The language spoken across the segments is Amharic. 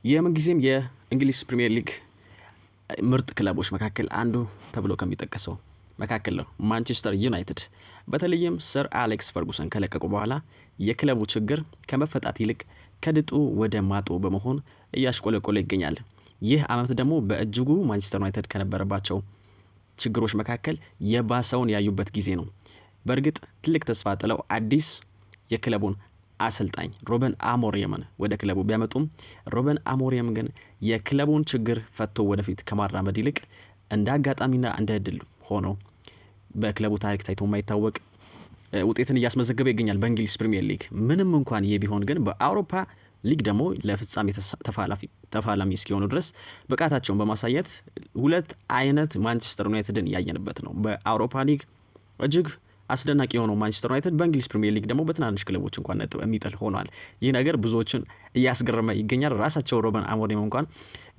የምንጊዜም የእንግሊዝ ፕሪሚየር ሊግ ምርጥ ክለቦች መካከል አንዱ ተብሎ ከሚጠቀሰው መካከል ነው ማንቸስተር ዩናይትድ። በተለይም ሰር አሌክስ ፈርጉሰን ከለቀቁ በኋላ የክለቡ ችግር ከመፈታት ይልቅ ከድጡ ወደ ማጡ በመሆን እያሽቆለቆለ ይገኛል። ይህ አመት ደግሞ በእጅጉ ማንቸስተር ዩናይትድ ከነበረባቸው ችግሮች መካከል የባሰውን ያዩበት ጊዜ ነው። በእርግጥ ትልቅ ተስፋ ጥለው አዲስ የክለቡን አሰልጣኝ ሩበን አሞሪምን ወደ ክለቡ ቢያመጡም፣ ሩበን አሞሪም ግን የክለቡን ችግር ፈቶ ወደፊት ከማራመድ ይልቅ እንደ አጋጣሚና እንደ እድል ሆኖ በክለቡ ታሪክ ታይቶ የማይታወቅ ውጤትን እያስመዘገበ ይገኛል በእንግሊዝ ፕሪሚየር ሊግ። ምንም እንኳን ይህ ቢሆን ግን በአውሮፓ ሊግ ደግሞ ለፍጻሜ ተፋላሚ እስኪሆኑ ድረስ ብቃታቸውን በማሳየት ሁለት አይነት ማንቸስተር ዩናይትድን እያየንበት ነው። በአውሮፓ ሊግ እጅግ አስደናቂ የሆነው ማንቸስተር ዩናይትድ በእንግሊዝ ፕሪሚየር ሊግ ደግሞ በትናንሽ ክለቦች እንኳን ነጥብ የሚጥል ሆኗል። ይህ ነገር ብዙዎችን እያስገረመ ይገኛል። ራሳቸው ሩበን አሞሪም እንኳን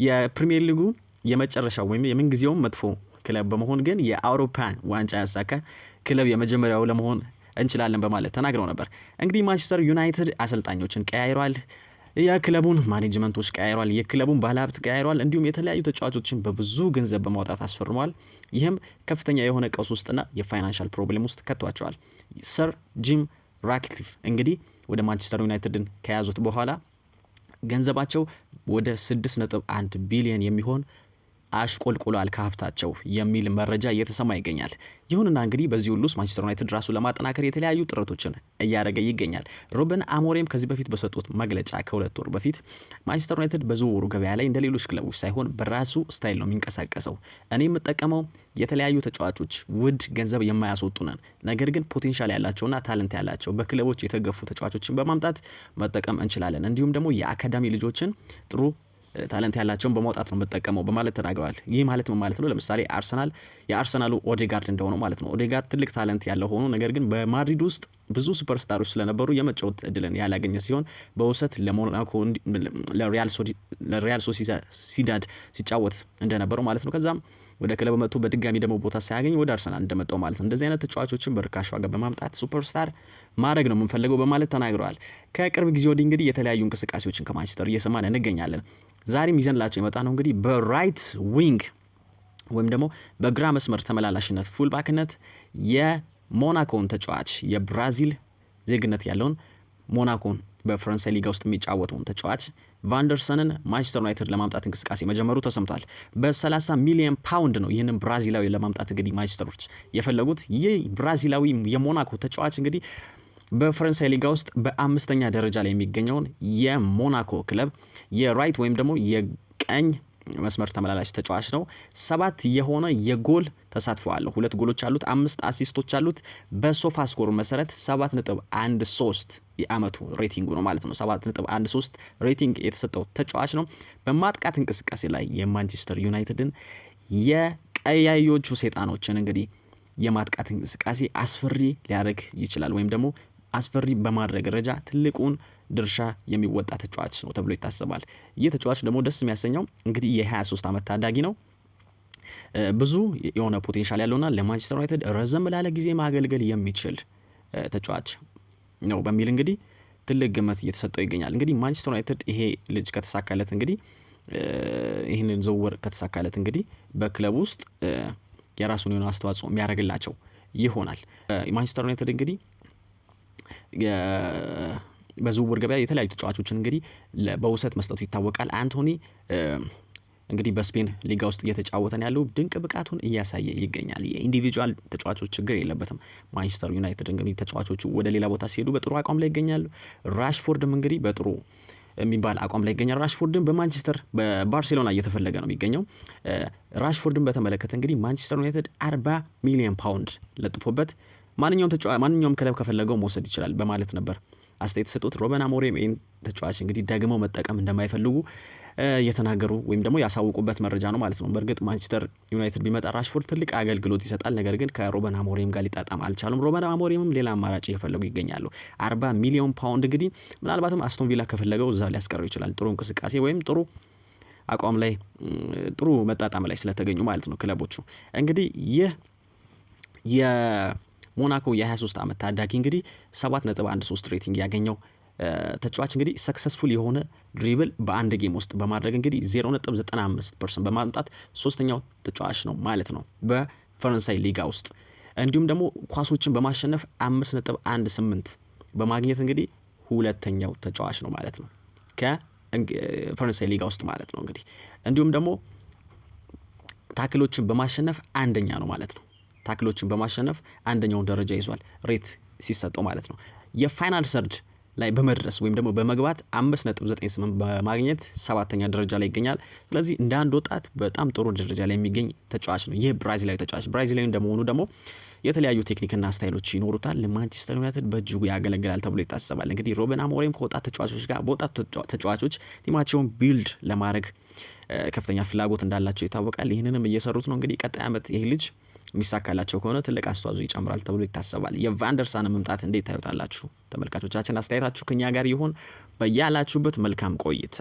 የፕሪሚየር ሊጉ የመጨረሻው ወይም የምንጊዜውም መጥፎ ክለብ በመሆን ግን የአውሮፓን ዋንጫ ያሳካ ክለብ የመጀመሪያው ለመሆን እንችላለን በማለት ተናግረው ነበር። እንግዲህ ማንቸስተር ዩናይትድ አሰልጣኞችን ቀያይሯል። የክለቡን management ኦች ቀያይሯል። የክለቡን ባለሀብት ቀያይሯል። እንዲሁም የተለያዩ ተጫዋቾችን በብዙ ገንዘብ በማውጣት አስፈርመዋል። ይህም ከፍተኛ የሆነ ቀውስ ውስጥና የ financial problem ውስጥ ከቷቸዋል። ሰር ጂም ራትክሊፍ እንግዲህ ወደ ማንቸስተር ዩናይትድን ከያዙት በኋላ ገንዘባቸው ወደ 6.1 ቢሊዮን የሚሆን አሽቆልቁሏል ከሀብታቸው የሚል መረጃ እየተሰማ ይገኛል። ይሁንና እንግዲህ በዚህ ሁሉ ውስጥ ማንቸስተር ዩናይትድ ራሱ ለማጠናከር የተለያዩ ጥረቶችን እያደረገ ይገኛል። ሩበን አሞሪም ከዚህ በፊት በሰጡት መግለጫ ከ2 ወር በፊት ማንቸስተር ዩናይትድ በዝውውሩ ገበያ ላይ እንደ ሌሎች ክለቦች ሳይሆን በራሱ style ነው የሚንቀሳቀሰው። እኔ የምጠቀመው የተለያዩ ተጫዋቾች ውድ ገንዘብ የማያስወጡንን ነገር ግን potential ያላቸውና talent ያላቸው በክለቦች የተገፉ ተጫዋቾችን በማምጣት መጠቀም እንችላለን። እንዲሁም ደግሞ የአካዳሚ ልጆችን ጥሩ talent ያላቸውን በማውጣት ነው የምጠቀመው በማለት ተናግረዋል። ይህ ማለት ምን ማለት ነው? ለምሳሌ አርሰናል የአርሰናሉ ኦዴጋርድ እንደሆነው ማለት ነው። ኦዴጋርድ ትልቅ talent ያለው ሆኖ ነገር ግን በማድሪድ ውስጥ ብዙ superstar ኦች ስለነበሩ የመጫወት እድልን ያላገኘ ሲሆን በውሰት ለሞናኮ፣ ለሪያል ሶሲዳድ ሲጫወት እንደነበረው ማለት ነው። ከዛም ወደ ክለብ መጥቶ በድጋሚ ደግሞ ቦታ ሳያገኝ ወደ አርሰናል እንደመጣው ማለት ነው። እንደዚህ አይነት ተጫዋቾችን በርካሽ ዋጋ በማምጣት superstar ማድረግ ነው የምንፈልገው በማለት ተናግረዋል። ከቅርብ ጊዜ ወዲህ እንግዲህ የተለያዩ እንቅስቃሴዎችን ከማንቸስተር እየሰማን እንገኛለን። ዛሬም ይዘንላችሁ የመጣነው እንግዲህ በ right wing ወይም ደግሞ በግራ መስመር ተመላላሽነት fullback ነት የሞናኮን ተጫዋች፣ የብራዚል ዜግነት ያለውን፣ ሞናኮን በፈረንሳይ ሊጋ ውስጥ የሚጫወተውን ተጫዋች ቫንደርሰንን ማንቸስተር ዩናይትድ ለማምጣት እንቅስቃሴ መጀመሩ ተሰምቷል። በ30 ሚሊዮን ፓውንድ ነው ይህንን ብራዚላዊ ለማምጣት እንግዲህ ማንቸስተሮች የፈለጉት። ይህ ብራዚላዊ የሞናኮ ተጫዋች እንግዲህ በፈረንሳይ ሊጋ ውስጥ በአምስተኛ ደረጃ ላይ የሚገኘውን የሞናኮ ክለብ የ right ወይም ደግሞ የቀኝ መስመር ተመላላሽ ተጫዋች ነው። ሰባት የሆነ የጎል ተሳትፎ አለው። ሁለት ጎሎች አሉት፣ አምስት assist ኦች አሉት። በ SofaScore መሰረት 7.13 የአመቱ rating ኡ ነው ማለት ነው። 7.13 rating የተሰጠው ተጫዋች ነው። በማጥቃት እንቅስቃሴ ላይ የማንቸስተር ዩናይትድን የቀያዮቹ ሰይጣኖችን እንግዲህ የማጥቃት እንቅስቃሴ አስፈሪ ሊያደርግ ይችላል ወይም ደግሞ አስፈሪ በማድረግ ደረጃ ትልቁን ድርሻ የሚወጣ ተጫዋች ነው ተብሎ ይታሰባል። ይህ ተጫዋች ደግሞ ደስ የሚያሰኘው እንግዲህ የ23 ዓመት ታዳጊ ነው። ብዙ የሆነ potential ያለውና ለማንቸስተር ዩናይትድ ረዘም ላለ ጊዜ ማገልገል የሚችል ተጫዋች ነው በሚል እንግዲህ ትልቅ ግምት እየተሰጠው ይገኛል። እንግዲህ ማንቸስተር ዩናይትድ ይሄ ልጅ ከተሳካለት እንግዲህ፣ ይህንን ዝውውር ከተሳካለት እንግዲህ በክለብ ውስጥ የራሱን የሆነ አስተዋጽኦ የሚያደርግላቸው ይሆናል። ማንቸስተር ዩናይትድ እንግዲህ በዝውውር ገበያ የተለያዩ ተጫዋቾችን እንግዲህ በውሰት መስጠቱ ይታወቃል። አንቶኒ እንግዲህ በስፔን ሊጋ ውስጥ እየተጫወተ ነው ያለው፣ ድንቅ ብቃቱን እያሳየ ይገኛል። የ individual ተጫዋቾች ችግር የለበትም። ማንቸስተር ዩናይትድ እንግዲህ ተጫዋቾቹ ወደ ሌላ ቦታ ሲሄዱ በጥሩ አቋም ላይ ይገኛሉ። ራሽፎርድም እንግዲህ በጥሩ የሚባል አቋም ላይ ይገኛል። ራሽፎርድን በማንቸስተር በባርሴሎና እየተፈለገ ነው የሚገኘው። ራሽፎርድን በተመለከተ እንግዲህ ማንቸስተር ዩናይትድ 40 ሚሊዮን ፓውንድ ለጥፎበት ማንኛውም ክለብ ከፈለገው መውሰድ ይችላል በማለት ነበር አስተያየት የሰጡት። ሩበን አሞሪም ይህን ተጫዋች እንግዲህ ደግመው መጠቀም እንደማይፈልጉ እየተናገሩ ወይም ደግሞ ያሳወቁበት መረጃ ነው ማለት ነው። በእርግጥ ማንቸስተር ዩናይትድ ቢመጣ ራሽፎርድ ትልቅ አገልግሎት ይሰጣል። ነገር ግን ከሩበን አሞሪም ጋር ሊጣጣም አልቻሉም። ሩበን አሞሪምም ሌላ አማራጭ እየፈለጉ ይገኛሉ። 40 ሚሊዮን ፓውንድ እንግዲህ ምናልባትም አስቶን ቪላ ከፈለገው እዛ ሊያስቀረው ይችላል። ጥሩ እንቅስቃሴ ወይም ጥሩ አቋም ላይ፣ ጥሩ መጣጣም ላይ ስለተገኙ ማለት ነው ክለቦቹ። እንግዲህ ይህ የሞናኮ የ23 ዓመት ታዳጊ እንግዲህ 7.13 rating ያገኘው ተጫዋች እንግዲህ successful የሆነ dribble በአንድ game ውስጥ በማድረግ እንግዲህ 0.95% በማምጣት ሶስተኛው ተጫዋች ነው ማለት ነው በፈረንሳይ ሊጋ ውስጥ። እንዲሁም ደግሞ ኳሶችን በማሸነፍ 5.18 በማግኘት እንግዲህ ሁለተኛው ተጫዋች ነው ማለት ነው ከፈረንሳይ ሊጋ ውስጥ ማለት ነው። እንግዲህ እንዲሁም ደግሞ tackle ኦችን በማሸነፍ አንደኛ ነው ማለት ነው። Tackle ኦችን በማሸነፍ አንደኛውን ደረጃ ይዟል rate ሲሰጠው ማለት ነው። የ final third ላይ በመድረስ ወይም ደግሞ በመግባት 5.98 በማግኘት ሰባተኛ ደረጃ ላይ ይገኛል። ስለዚህ እንደ አንድ ወጣት በጣም ጥሩ ደረጃ ላይ የሚገኝ ተጫዋች ነው ይህ ብራዚላዊ ተጫዋች። ብራዚላዊ እንደመሆኑ ደግሞ የተለያዩ ቴክኒክና style ኦች ይኖሩታል። ለማንቸስተር ዩናይትድ በእጅጉ ያገለግላል ተብሎ ይታሰባል። እንግዲህ ሩበን አሞሪም ከወጣት ተጫዋቾች ጋር በወጣት ተጫዋቾች team ኣቸውን build ለማድረግ ከፍተኛ ፍላጎት እንዳላቸው ይታወቃል። ይህንንም እየሰሩት ነው። እንግዲህ ቀጣይ ዓመት ይህ ልጅ የሚሳካላቸው ከሆነ ትልቅ አስተዋጽኦ ይጨምራል ተብሎ ይታሰባል። የቫንደርሳን መምጣት እንዴት ታዩታላችሁ? ተመልካቾቻችን፣ አስተያየታችሁ ከኛ ጋር ይሁን። በያላችሁበት መልካም ቆይታ።